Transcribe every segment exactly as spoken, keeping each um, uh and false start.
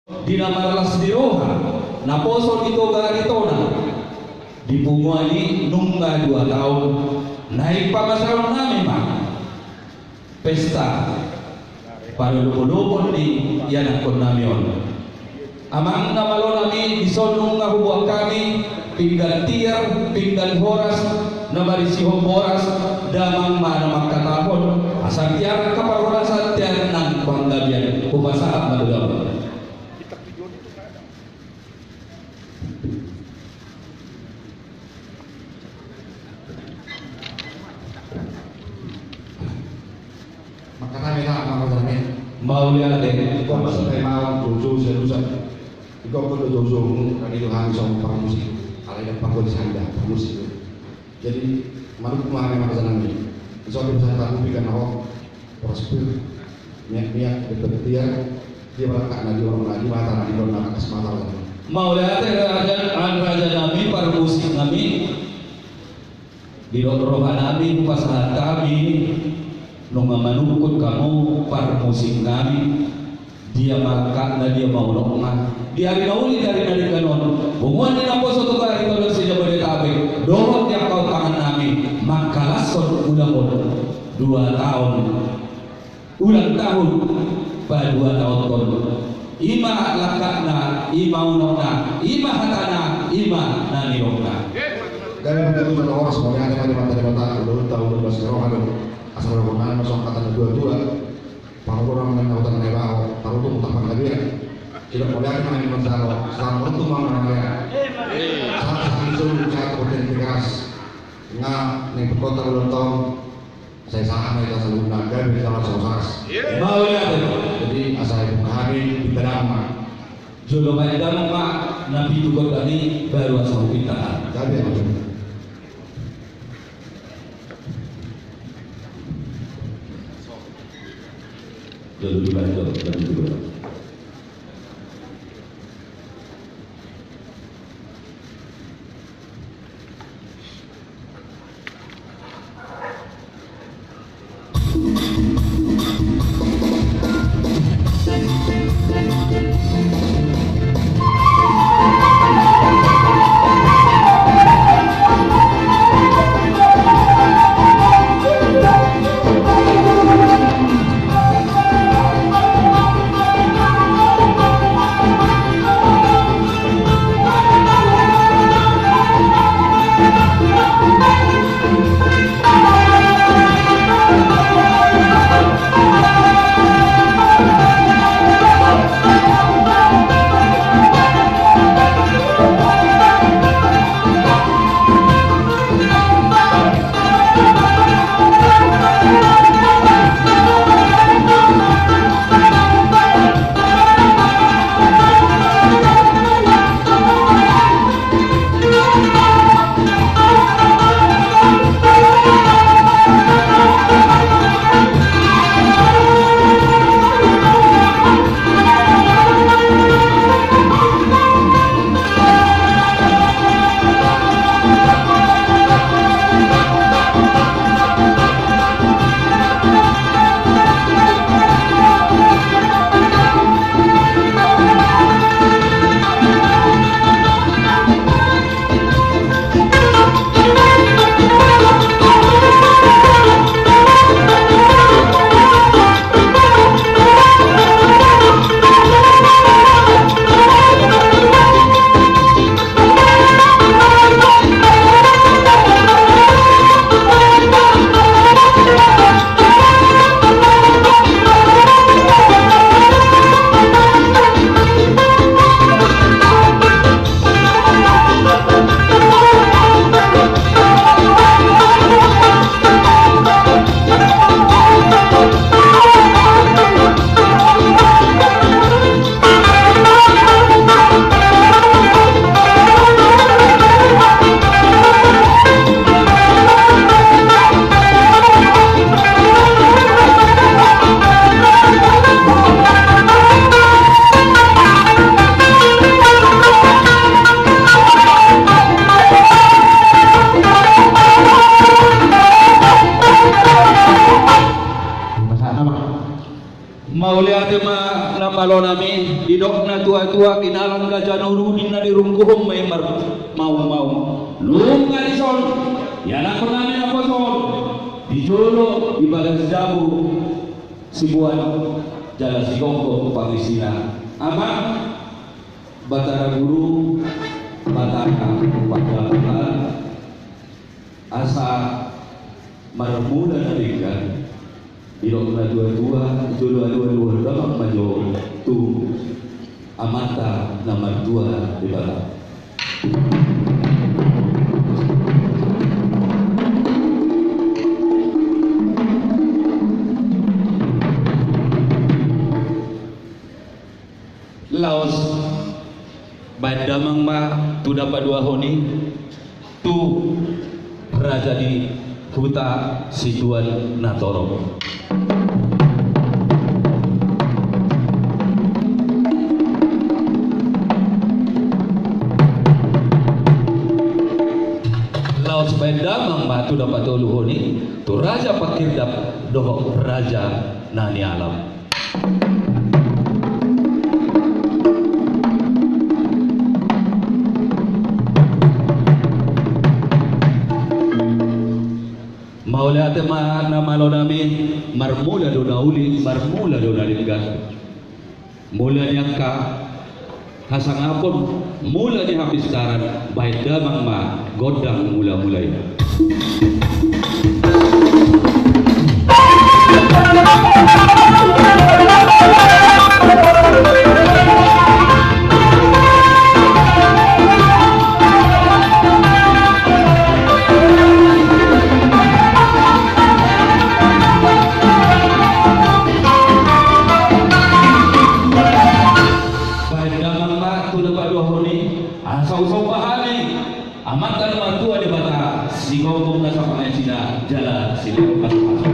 Di na marlas ni roha, naposo di Toga Aritonang, di punguan i nunga dua taon, naeng pamasaon nami ma pesta parolopolopon ni ianakkon nami on. Amang na malo nami, dison nunga huboan hami pinggan tiar, pinggan horas, na marisihon boras, damang ma na mangkatahon, asa tiar angka parhorasan, tiar nang panggabean, hupasahat ma tu damang. Mauliate. Ingkon ma songon i do, jolo jolo hami songon parmusik, alai dang pargoli sanda, parmusik. Jadi, manuk ma hami, amang raja nami. Dison pe bisa tarupi kan ho. Horas pir, miak-miak, depet tiar, dia ma langkatna, dia ma hatana, dia ma langkatna, amang raja nami. Mauliate raja, amang raja nami, parmusik nami. Didok roha nami, hupasahat hami, nunga manungkun hamu parmusik nami. Dia ma langkatna, dia ma unokna. Di ari na uli, di ari na denggan on, punguan ni naposo Toga Aritonang se-Jabodetabek, dohot di angka ompungan nami, mangkalashon ulaon dua taon, ulang tahun paduataonhon. I ma langkatna, i ma unokna, i ma hatana, i ma na nidokna. Gabe ma tutu, jolo horas, mauliate ma di Amanta Debata, ulaonta ulaon las ni roha do. Asa dohonon nami ma songon hata ni natuatua. Pangurang na hutang na ibaho, tarutung hutang panggabean. Tidak boleh ada main masalah, selamat tu mama naya. Sahat sahat ni solu, sahat tu potensi keras. Nga, ning perkota ulang tahun, saya sahat na ita saluhutna, gabe jala sukses. Mauliate. Jadi, asa ibu kami, kita damang. Jolo ma damang ma, na pitu gondang i, baru asa hupinta. Gabe, gabe. Jolo dibaco, jolo dibaco. Tua-tua kinalan gajanuru ninna, dirungkuhon ma i marmaung-maung. Nunga dison, ianakhon nami naposo on, di jolo di bagas jabu siboan jala sigomgom pangisina. Amang Batara Guru, Batara Panggabean, asa marmula na denggan, didok na tua-tua, jolo alu-aluhon damang ma jo tu Amanta na martua Debata. Laos baen damang ma tu na paduahon i, tu raja ni huta situan na torop. Laos baen damang ma tu na patoluhon i, tu raja panghirdap dohot raja na nialap. Mauliate ma na malo nami, marmula do na uli, marmula do na denggan. Mula ni angka hasangapon, mula ni hapistaran, baen damang ma gondang mula-mula i. Baen damang ma tu na paduahon i, asa husomba hami Amanta na martua Debata, sigomgom nasa pangisina jala sigomgom nasa pasu.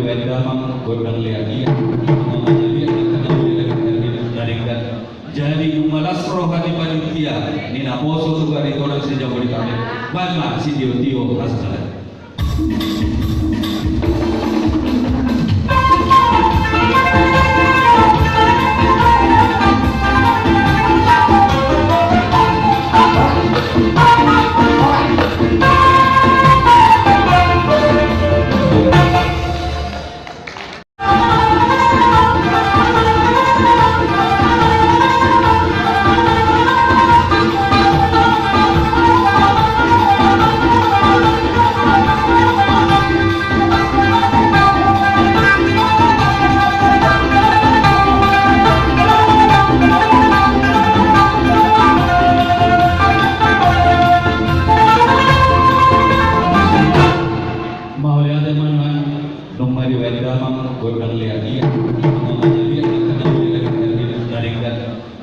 Baen damang gondang leak ia, mangaliat angka na muli leak na denggan. Jadi nunga las roha ni panitia ni naposo tu Barito nang se-Jabodetabek, baen ma sitiotio hasangapon. Mauliate ma nuaeng. Nunga dibaen damang gondang leak ia, mangaliat angka na muli leak na denggan.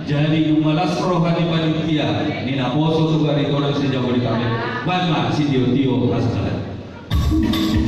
Jadi nunga las roha ni panitia ni naposo tu Barito nang se-Jabodetabek, baen ma sitiotio hasangapon.